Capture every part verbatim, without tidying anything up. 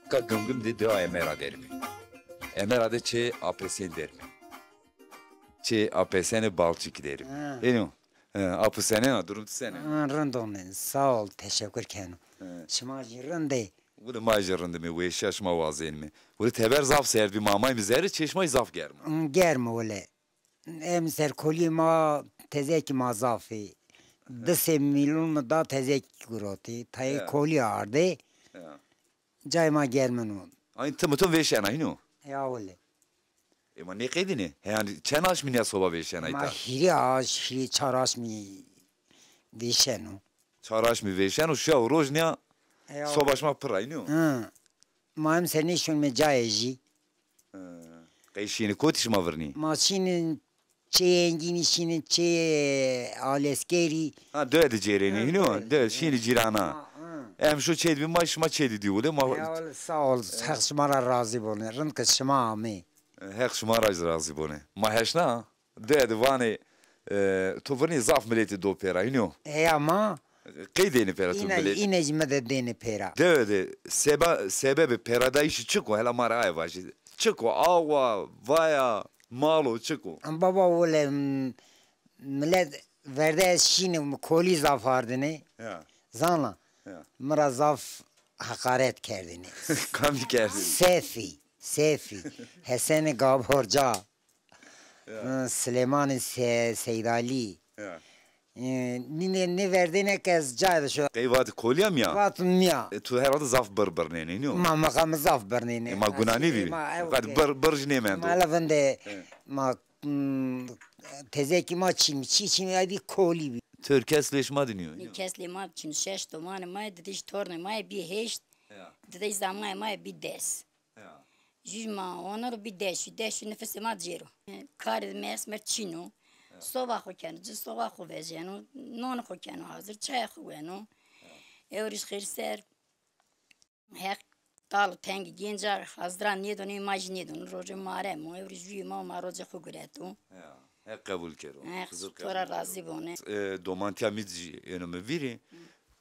Ka Gimgim de dua Emera derime. Emera de çê Apesen derime. Çê Apesen balçik derime. Ha. Eno. Ha, apu senena, durum ti sene? Ha, rind one. Sağ ol, teşekkür keno. Ha. Şima jî rind ê? Wile ma jî rind ime, weşiya şima wazenime. Wile teber zaf serd bi, ma amay mi zere, çê şima zaf germ o. Hı, germ o wile. Em ser kolî ma tezekî ma zaf ê. Di sê mîlyon mi da tezek gurotî. Tayê kolî ardê. Ya. Cayê ma germin o. Ay tim tim vêşena hîno. Ya wile. E ma nêqedîne. He yanî çend aşmî nîya soba vêşena îta? Ma hîrê aş, hîrê çar aşmî vêşeno. Çar aşmî vêşeno, şiya û roj nîya soba şima pir a hîno. Hı. Ma em ser nêşonîme cayê jî. Hı. Qey şînî kotî şima virnî? Ma şînî çê Engînî, şînî çê Aleskerî. Ha, dewe de cêrenî hîno, dewe şînî cîrana. Ha, ha. Em şo çê de bî, ma şima çê de dî wile ma. Ya wele, sağ ol, Heq şima ra razî bone. Rind ke şima amê. Heq şima ra jî razî bone. Ma heşna? Dewe de vanê, e, to virnî zaf miletî do pêra hîno. Heya ma. Qey dêne pêra to miletî? Îne jî mi de dêne pêra. Dewe de seba-, sebebê pêradayîşî çik o? Hela ma ra aye vajî. Çik o? Awa, vaya, mal o, çik o? Baba wele, m-, milet verde ez şîne, kolî zaf ardine. Ya. Zana. Ya. Mi ra zaf heqaret kerdine. Kamî kerdine? Sefî, Sefî. Hesenê Gaborca. Ya. Hı, Silêmanê Se-, Seydalî. Ya. E, nîne nêverdêne ke ez cayê de şo. Qey vatî kolîya mi ya? Vat mi ya. E, tu herhalde zaf bir birnêne, nîyo? Ma, ma qe mi zaf birnêne. E, ma guna nêbî? Ma, ew qe bir, bir jî nêmendo. Ma la vinde, ma, hmm, tezekî ma çî mi, çî çî mi, ay bî kolî bî. Tewr kes lê şima de nîyo? Nê kes lê ma de çin, şeş domanê ma yê, didê jî tornê ma yê bî heşt. Ya. Didê jî zamayê ma yê bî des. Ya. Jû ma onur bî deş, deş nifisê ma cêr o. Karê mi esmer çin o. Ya. Soba xo keno, ci soba xo vejeno, non xo keno hazir, çay xo weno. Ya. Ewro jî xêr ser. Heq tal û tengî gênca hazira nêdonê, ma jî nêdon. Rocê ma rem o, ewro jûyê ma, ma rocê xo gureto. Ya. Heq qebul kero. Heq to ra razî bone. E, domantiya mi jî êno mi vîrî.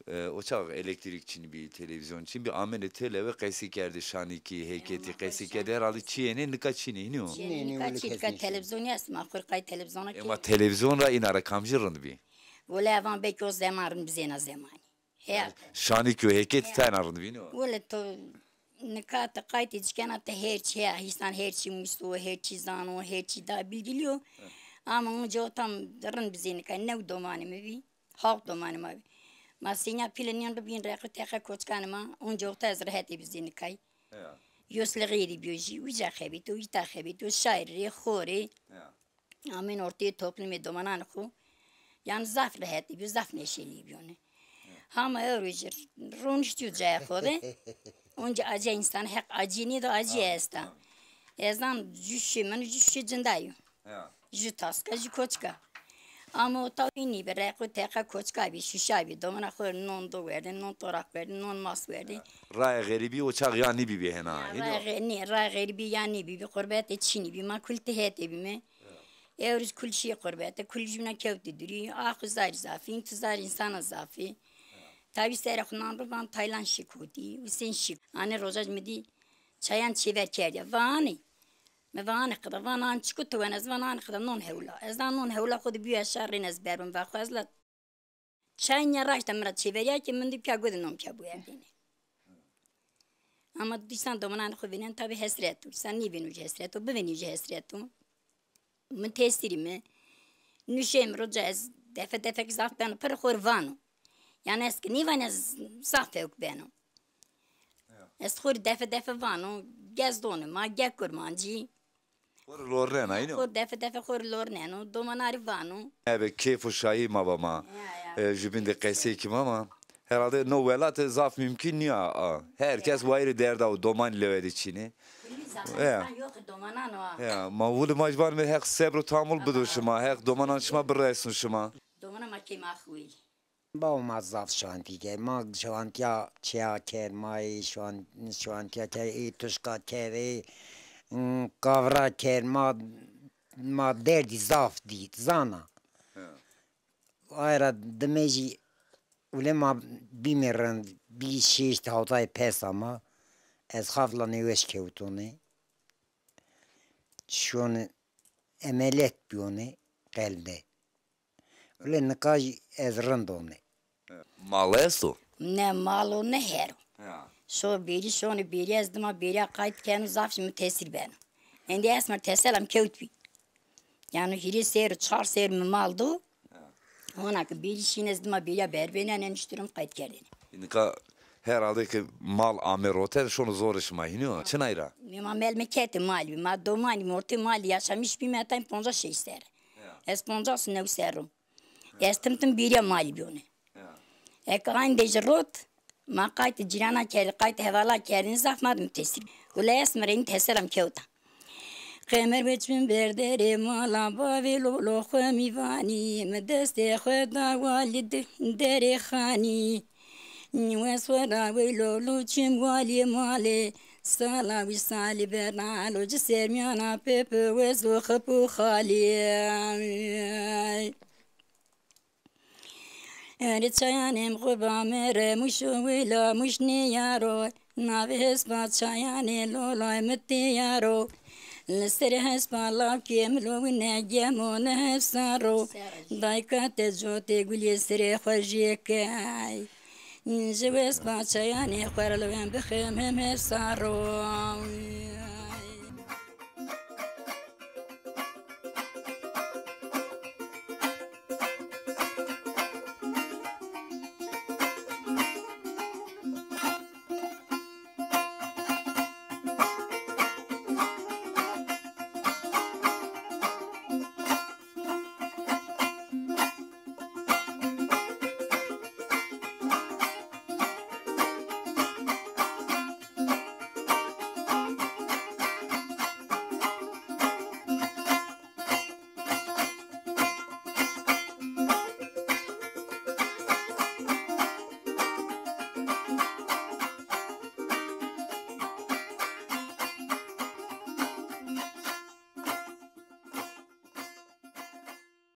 E, o çax elektrîk çin bî, televîzyon çin bî, amêne têlewe qesî kerdê, şanîkî, hêketî, qesî kerdê, herhalde çîyêne nika çin ê, hînî yo? Çin ê, nika çin, nika televîzyonî est ma, xo rê qay televîzyona ke. Ema televîzyon ra îna ra kamcî rind bî? Wele evan belkî o zeman rind bizêna zemanî. Heya. Şanîkî û hêketî tayna rind bî, nîyo? Wele to nika ti qaytê ci kena ti her çî heya, hîsan her çî musto, her çî zano, her çî da bilgilî yo. Ama onca o tam rind bizê nika, new domanê mi bî, hawt domanê ma bî. Ma sênya pîle nîyan bibîn reqî teqe koçikanê ma, onca o ta ez rehetê bizê nikay. Ya. Yosli xêrî bîyo jî, uca xebîto, îta xebîto, şaîrî rê, xo rê. Ya. Amên orteyê toplumê domananê xo. Yanî zaf rehetî bîyo, zaf neşelî bîyone. Hama ewro jî roniştîyo cayê xo de. Onca acîya însan, heq acî nêdo, acî esta. Ez zan cuşê min, cuşê cinda yo. Ya. Jû taska, jû koçika. Ama o taw hînî bî, reqo teqa koçika bî, şuşa bî, domana xo non do werdê, non toraq werdê, non mas werdê. Raya xerîbî o çax ya nîbîbî hena, hînî yo? Raya xe-, nê, raya xerîbî ya nîbîbî, qurbetê çinî bî, ma kul ti hetê bîme. Ewro jî kul şîyê qurbete, kul jûna kewtî durî. Axu zarî zafî, tu zarî însana zafî. Tabî serê xo nan bi van Taylan şî kotî, Husên şî. Anê roja jî mi dî çayan çêver kerdîya. Va anê. Mi va anê qida, van an çiku tu wen, ez van anê qida non hewla. Ez dan non hewla xo de bîyo eşar rên ez berbim va xo ez la. Çay nîya raşta mi ra çêverîya ke min dî pîya go de non pîya biwerdêne. Ama dîsan domananê xo vînen tabî hesret o. Dîsan nêvîno jî hesret o, bivînî jî hesret o. Mi tesîrî mi. Nuşê mi roca ez defe defek zaf beno, pir xo rê vano. Yanî ez ki nêvan ez zaf fewk beno. Ya. Ez xo rê defe defe vano, gez donê ma, ge kurmancî. Xo rê lornena, îno? Xo defe defe xo rê lorneno, domana rê vano. Ebe keyf û şahî ma ba ma. Ya, ya. E, jubîn de qesey kî ma ma. Herhalde no welat zaf mumkun nîya a. Her kes wayîrê derda û domanî lewe de çin ê. Kulî zaman insan yok, domanan o a. Ya, ma wulî ma jî vanîme Heq sebr û tahammul bido şima. Heq domanan şima biresun şima. Domana ma key ma xwî. Baw ma zaf şantî kerd. Ma şantîya çiya kerd, ma ê şan-, şantîya kerd, ê tuşka kerd, ê, ım, kavra kerd, ma, ma derdî zaf dît, zana. He. Ay ra dime jî wile ma bîme rind, bî şeşt hewtay pes ama. Ez xafla nêweş kewtonê. Şonê emeliyat biyonê qelbê. Wele nika jî ez rind onê. Mal esto? Ne mal o, ne her o. Ya. So bêrî şonê bêrî ez dima bêrîya qayt keno, zaf jî mi tesîr beno. Endî esmer teselam kewt bî. Yanî hîrê ser, çar ser mi mal do. Hona ke bêrî şîn ez dima bêrîya bervênen, en muşteri mi qayt kerdêne. Nika herhalde ke mal ame roten, şono zorê şima hînî yo. Çinay ra? Ma melmeketê malî bî. Ma domanî mortê malî yaşamîş bîme, hetayî poncas şeş serre. Ya. Ez poncas û new serre o. Ez tim tim bêrîya malî biyonê. Ya. Eke aynî de jî rot, ma qaytê cîrana kerdî, qaytê hevala kerdî, zaf ma de mutesîr. Wele esmer înî teselam kewta. Qemer weçim ber derê mala, bavê lolo xwe mîvanî, mi destê xwe da walî di-, derê xanî. Wes xwe ra wey lolo çim walî malê, sala wî salî berna lo ci sermiyana pepe wes û xip û xalî. Erê çayanê mi xo bamere, mûşo wêla mûş nêyaro. Navê hespa çayanê lolay mi têyaro. Li serê hespa lawkê mi lo wine gemo ne hefsa ro. Dayka te cotê gulê serê xwe jêkey. Ji wespa çayanê xwe re li wen bixim hem hefsa ro.